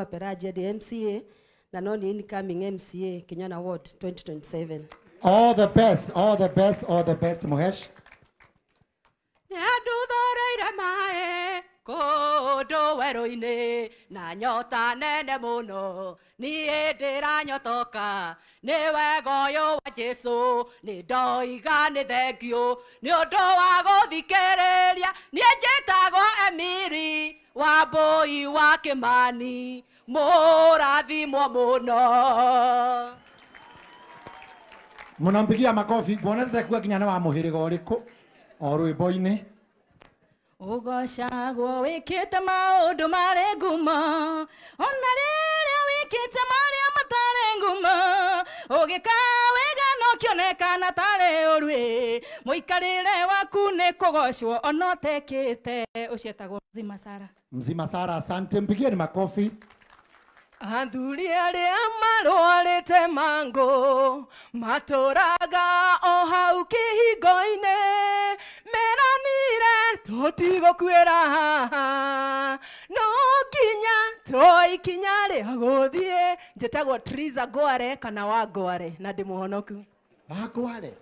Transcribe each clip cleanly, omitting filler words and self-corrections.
Pelagia the MCA na no ni incoming MCA Kinyona Ward 2027. All the best, all the best, all the best, Muhesh. Nĩanduthoreire maĩ kũndũ werũ-inĩ na nyota nene mũno niĩ ndĩranyotoka nĩ wega ũyũ wa Jesũ nĩ ndoiga nĩ thengiũ nĩ ũndũ wa gũthikĩrĩria niĩ njĩtagwo Emiri wa Mbũi wa Kĩmani mũrathimwo mũno. Mũnampigia makofi nguona kuga nginya nĩ wa mũhĩrĩga ũrĩkũ o rwĩmbo-inĩ. Ũgocagwo wĩkĩte maũndũ marĩ ngumo ona rĩrĩa wĩkĩte marĩa matarĩ ngumo ũgĩka wega no kĩonekana tarĩ ũru mũikarĩre waku nĩ kũgocwo ona ũtekĩte. Ũcio etagwo Mzima Sara. Mzima Sara, asante, mpigieni makofi. Athuri arĩa marwarĩte mangũ matũraga o hau kĩhingo-inĩ meranire tũtigũkuĩra haha no nginya twoe ikinya rĩa gũthiĩ. Njĩtagwo Triza Ngware kana wa Ngware na ndĩ mũhonoku. Wa Ngware,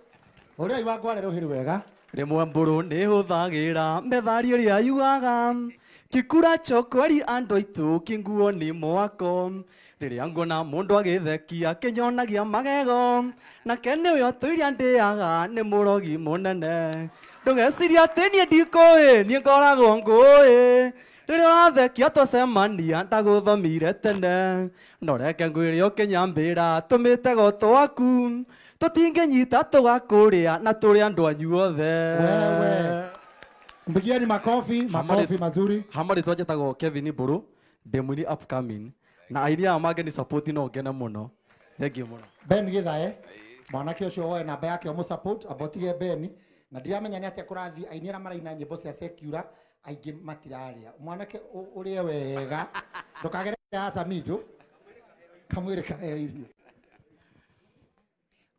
ũrĩa wa Ngware rũhĩ wega. Rĩmwe mbũrũ nĩ hũthagĩra methari ĩrĩa yugaga kikura chokweri andũ aitũ kĩnguo nĩ mwako rĩrĩa nguona mũndũ agĩthekia kĩnyonagia magego nake nĩwe ũtũiria ndĩaga nĩ mũrogi mũnene ndũgeciria atĩ niĩ ndikũĩ niĩ ngoragwo ngũĩ rĩrĩa ũrathekia twacemania ndagũthomire tene no reke ngwĩre ũkĩnyambĩra tũmĩtego twaku tũtingĩnyita tũgakũrĩa na tũrĩ andũ anyu othe. Wewe. Mpigieni makofi, makofi mazuri. Hamari twanjĩtagwo Kevin Mburu, ndĩ mũini upcoming na aini aya mangĩ ni support no ngene mũno. Thank you mũno. Ben Githae, mwanake ũcio woe namba yake ũmũ support abotige Ben na ndiramenya nĩ atĩa kũrathiĩ aini arĩa maraina nyĩmbo cia secular aingĩ matirarĩa. Mwanake ũrĩe wega ndũkagerere Asamido kamwĩrĩ kaheo irio.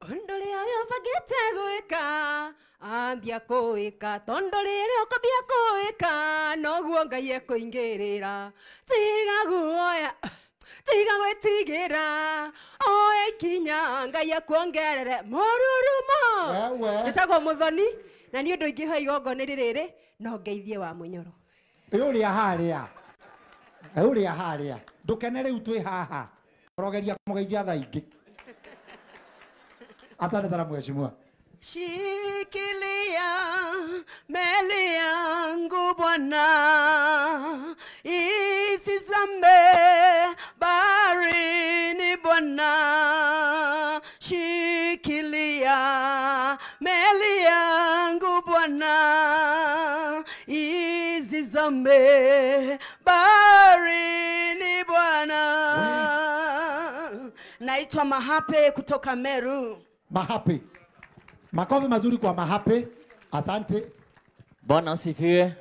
Ũndũ ũrĩa ũbangĩte gwĩka ambia kũwĩka tondũ rĩrĩa ũkwambia kũwĩka noguo Ngai ekũingĩrĩra. Tiga guoya tiga gwĩtigĩra oya ikinya Ngai akuongerere mũrurumo. Njĩtagwo Mũthoni na nĩ ũndũ ingĩhoya igongona rĩrĩ no ngeithie wa Mũnyoro. Ũrĩa harĩa ũrĩa harĩa ndũkene rĩu twĩ haha ũrogeria kũmũgeithia thaa ingĩ. Asante sana mheshimiwa. Shikilia meli yangu Bwana isizame baharini Bwana, shikilia meli yangu Bwana isizame baharini Bwana. Naitwa Mahape kutoka Meru. Mahape. Makofi mazuri kwa Mahape. Asante. Bwana asifiwe.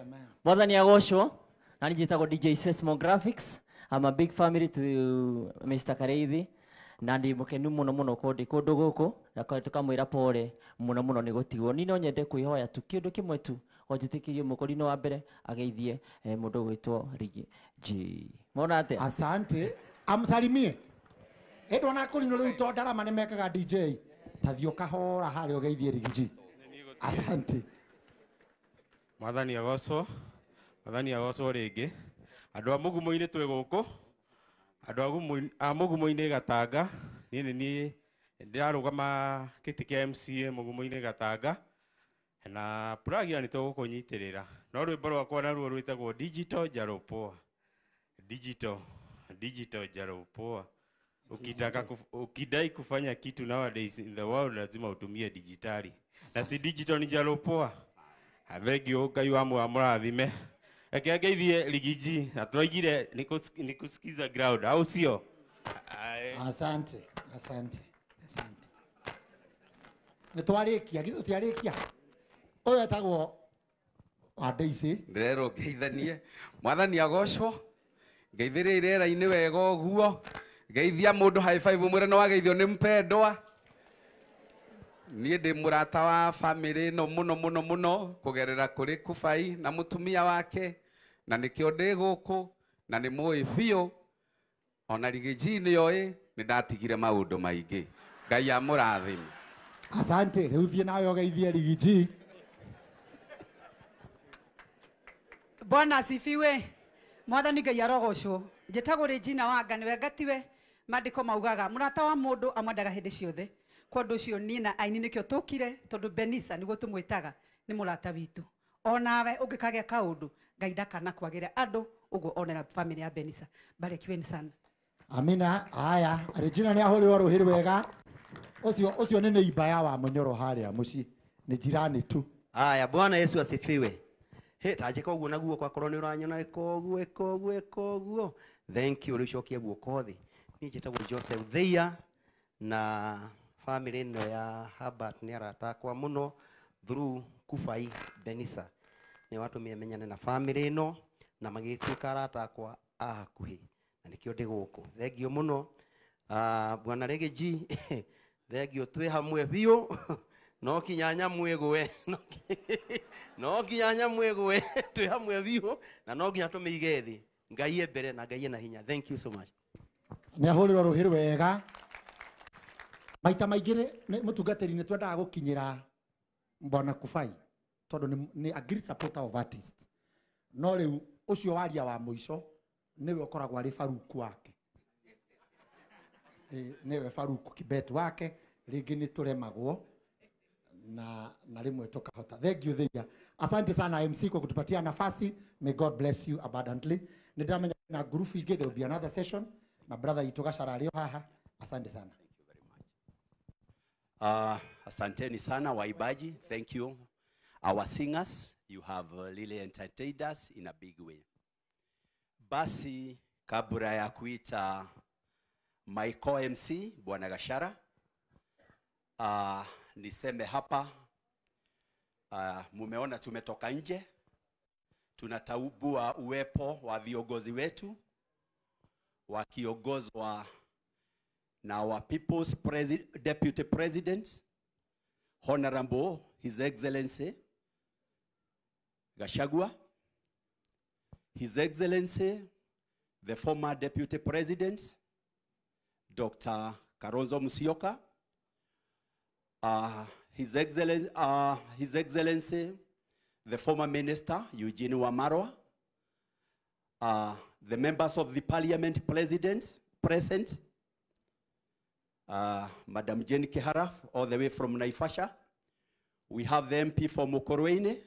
Mwathani agocwo. Na njitagwo DJ Seismographics. I'm a big family to Mr. Kareithi. Na ndi mukenu muno muno ko ndi kundu guku na tukamwira pole muno muno ni gutigwo. Ni no nyende kwihoya tu kindu kimwe tu onjitikirie mukorino wa mbere ageithie mundu gwitwo Rigi G. Mona atia? Asante. Amsalimie. Endo na kũrinwo rĩu to ndarama nĩ mekaga DJ tathiĩ ũkahora harĩa ũgeithie Rigi G. Asante. Mwathani agocwo. Mwathani agocwo rĩngĩ. Andũ a mũgumo-inĩ twĩ gũkũ. Andũ a mũgumo-inĩ Gatanga. Niĩ nĩ niĩ ndĩrarũgama kĩtĩ kĩa MCA mũgumo-inĩ Gatanga. Na Pelagia nĩ tũgũkũnyitĩrĩra. No rwĩmbo rwakwa naruo rwĩtagwo Digital Jaropoa. Digital, Digital Jaropoa. Ukitaka ukidai kufanya kitu nowadays in the world lazima utumie digitali. Na si digital ni Jaropoa. Avegio Ngai wa mũrathime. Reke ngeithie Rigi G na tũraigire nikusikiza ground au sio? Asante, asante, asante. Nĩ twarĩkia, githĩ tũtiarĩkia? Ũyũ etagwo wa Daisy. Ndĩrerwo ngeithanie. Mwathani agocwo. Ngeithĩrĩria rĩera-inĩ wega ũguo. Geithia mundu high five mwire no wageithio ni mpendwa. Niĩ ndĩ mũrata wa family no muno muno muno kugerera kuri Kubai na mutumia wake na nikio ndĩ gũkũ na nĩ mũĩ biũ. Ona Rigiji nĩ oĩ nĩ ndatigire maũndũ maingĩ. Ngai amũrathime. Asante, rĩu thiĩ nawe ũgeithie Rigiji. Bwana asifiwe. Mwathani Ngai arogocwo. Njĩtagwo Regina Wanga nĩwe ngatiwe. Maandĩko maugaga mũrata wa mũndũ amwendaga hĩndĩ ciothe. Kwa ũndũ ũcio niĩ na aini nĩkĩo tũkire tondũ Benisa nĩguo tũmwĩtaga nĩ mũrata witũ. Onawe ũngĩkagĩa kaũndũ Ngai ndakanakwagĩre andũ ũguo onera family ya Benisa. Barikiweni sana. Amina. Haya, Regina nĩ ahũrĩrwo rũhĩ rwega. Ũcio nĩ neighbor ya wa Mũnyoro harĩa mũciĩ, nĩ jirani tu. Haya, Bwana Yesu asifiwe. He, tanjĩka ũguo na guoko akorwo nĩ ũranyona ĩka ũguo ĩka ũguo ĩka ũguo. Thank you, rĩu cokia guoko thĩ. Niĩ njĩtagwo Joseph Theia na family ĩno ya Herbert nĩ arata akwa mũno through Kufai Benisa. Nĩ watũmire menyane na family ĩno na magĩtuĩka arata akwa a hakuhĩ na nĩkĩo ndĩ gũkũ. Thank you mũno. Bwana Rigiji, thank you, twĩ hamwe biũ. No kinya nyamũ ĩgwe, no kinya nyamũ ĩgwe, twĩ hamwe biũ na no nginya tũmĩige thĩ. Ngai e mbere na Ngai ena hinya. Thank you so much. Nĩ ahũrĩrwo rũhĩ rwega. Maita maingĩ nĩ mũtungatĩri nĩ twendaga gũkinyĩra Bwana Kufai tondũ nĩ a great supporter of artist. No rĩu ũcio waria wa mũico nĩwe ũkoragwo arĩ Faruku wake. Nĩwe Faruku Kibet wake, rĩngĩ nĩ tũremagwo na rĩmwe tukahota. Thank you Theia. Asante sana MC kwa kutupatia nafasi. May God bless you abundantly. Nĩndĩramenya na group ingĩ, there will be another session na brother itũ Gachara arĩ o haha. Asante sana. Asanteni sana waibaji. Thank you. Our singers, you have really entertained us in a big way. Basi kabla ya kuita my co-MC Bwana Gachara, niseme hapa, mumeona tumetoka nje, tunataubua uwepo wa viongozi wetu wakiongozwa na our People's Deputy President Honorable His Excellency Gachagua, His Excellency the former Deputy President Dr. Kalonzo Musyoka, His Excellency the former Minister Eugene Wamalwa, the members of the Parliament President present, Madam Jane Kihara, all the way from Naivasha. We have the MP for Mukurweini,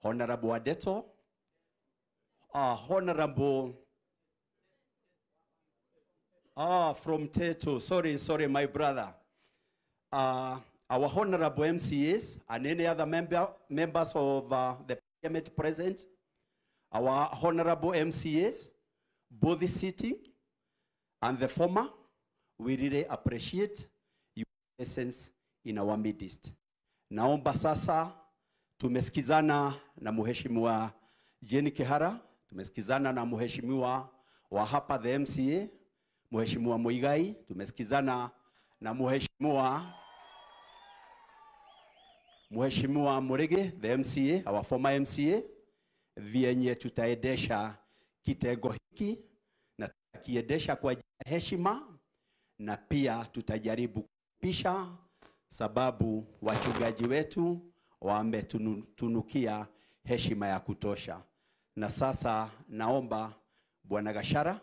Honorable Adeto, Honorable from Teto, sorry, my brother. Our honorable MCAs and any other members of the parliament present, our honorable MCAs, both the city and the former, we really appreciate your presence in our midst. Naomba sasa, tumesikizana na Mheshimiwa Jane Kihara, tumesikizana na Mheshimiwa wa hapa the MCA, Mheshimiwa Muigai, tumesikizana na Mheshimiwa Murege, the MCA, our former MCA, vyenye tutaendesha kitengo hiki na tutakiendesha kwa heshima na pia tutajaribu kupisha sababu wachungaji wetu wametunukia heshima ya kutosha. Na sasa naomba Bwana Gachara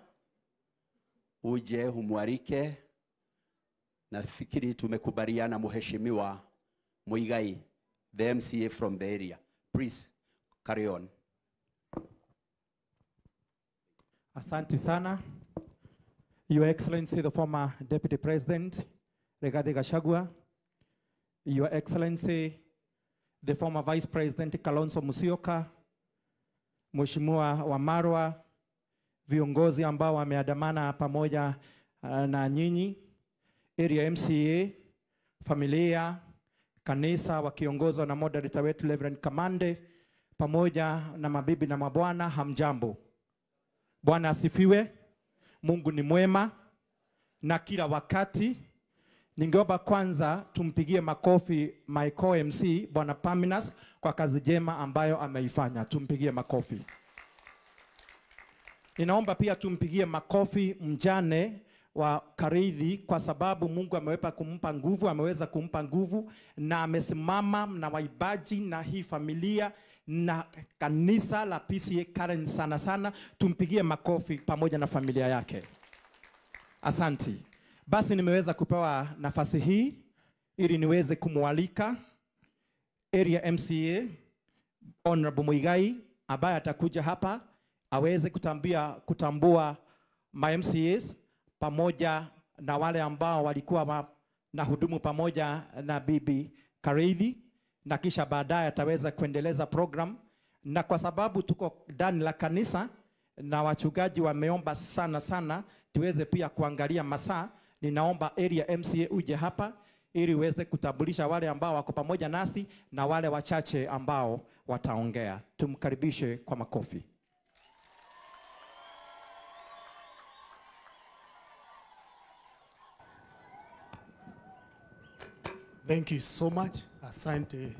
uje humwarike. Nafikiri tumekubaliana Mheshimiwa Muigai, the MCA from the area. Please carry on. Asante sana. Your Excellency, the former Deputy President, Rigathi Gachagua. Your Excellency, the former Vice President, Kalonzo Musyoka, Mheshimiwa Wamalwa, viongozi ambao wameandamana pamoja na nyinyi, area MCA, familia, kanisa wakiongozwa na moderator wetu Reverend Kamande, pamoja na mabibi na mabwana, hamjambo. Bwana asifiwe. Mungu ni mwema na kila wakati. Ningeomba kwanza tumpigie makofi my co-MC Bwana Paminas kwa kazi jema ambayo ameifanya. Tumpigie makofi. Ninaomba pia tumpigie makofi mjane wa Karithi kwa sababu Mungu ameweza kumpa nguvu, ameweza kumpa nguvu na amesimama na waibaji na hii familia na kanisa la PCA Karen sana sana. Tumpigie makofi pamoja na familia yake. Asanti. Basi nimeweza kupewa nafasi hii ili niweze kumwalika area MCA Honorable Muigai ambaye atakuja hapa aweze kutambua ma MCAs pamoja na wale ambao walikuwa na hudumu pamoja na Bibi Karithi, na kisha baadaye ataweza kuendeleza program. Na kwa sababu tuko ndani la kanisa na wachungaji wameomba sana sana tuweze pia kuangalia masaa, ninaomba area MCA uje hapa ili uweze kutambulisha wale ambao wako pamoja nasi na wale wachache ambao wataongea. Tumkaribishe kwa makofi. Thank you so much. Asante